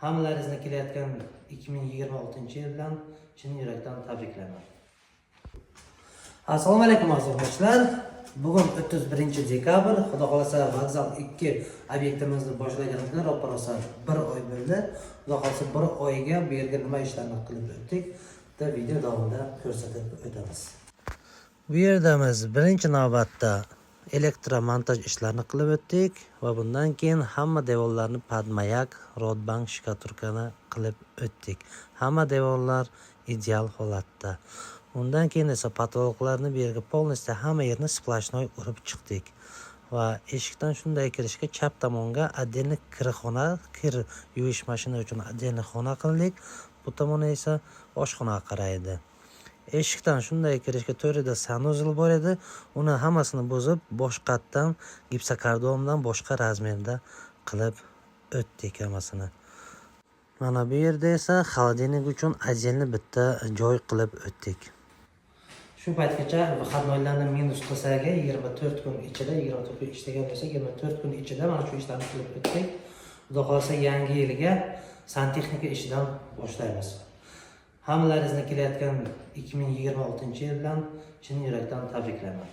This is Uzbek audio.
Hammalaringizni kelayotgan 2026 yil bilan chin yurakdan tabriklayman. Assalomu alaykum, aziz obunachilar. Bugun 31 dekabr. Xudo xohlasa, vokzal 2 obyektimizni boshlaganimizga roppa rosa bir oy bo'ldi. Xudo xohlasa, bir oyga bu yerga nima ishlarni qilib o'tdik, bitta video davomida ko'rsatib o'tamiz. Bu yerdamiz birinchi navbatda elektromontaj ishlarini qilib o'tdik va bundan keyin hamma devorlarni под маяк, ротбанд, штукатурка ni qilib o'tdik. Hamma devorlar ideal holatda. Undan keyin esa потолок larni bu yerga полностью hamma yerni сплошной urib chiqdik. Va eshikdan shunday kirishga chap tomonga отдельный kirxona, kir yuvish mashina uchun отдельный xona qildik. Bu tomoni esa oshxonaga qaraydi. Eshikdan shunday kirishga to'rida санузел bor edi. Uni hammasini buzib, boshqatdan gipsokardondan boshqa razmerda qilib o'tdik hammasini. Mana bu yerda esa холодильник uchun отдельный bitta joy qilib o'tdik. Shu paytgacha выходной larni minus qilsak, 24 kun ichida, 24 kun ishlagan bo'lsak, 24 kun ichida mana shu ishlarni qilib o'tdik. Xudo xohlasa, yangi yilga santexnika ishidan boshlaymiz. Hammalaringizni kelayotgan 2026 yil bilan chin yurakdan tabriklayman.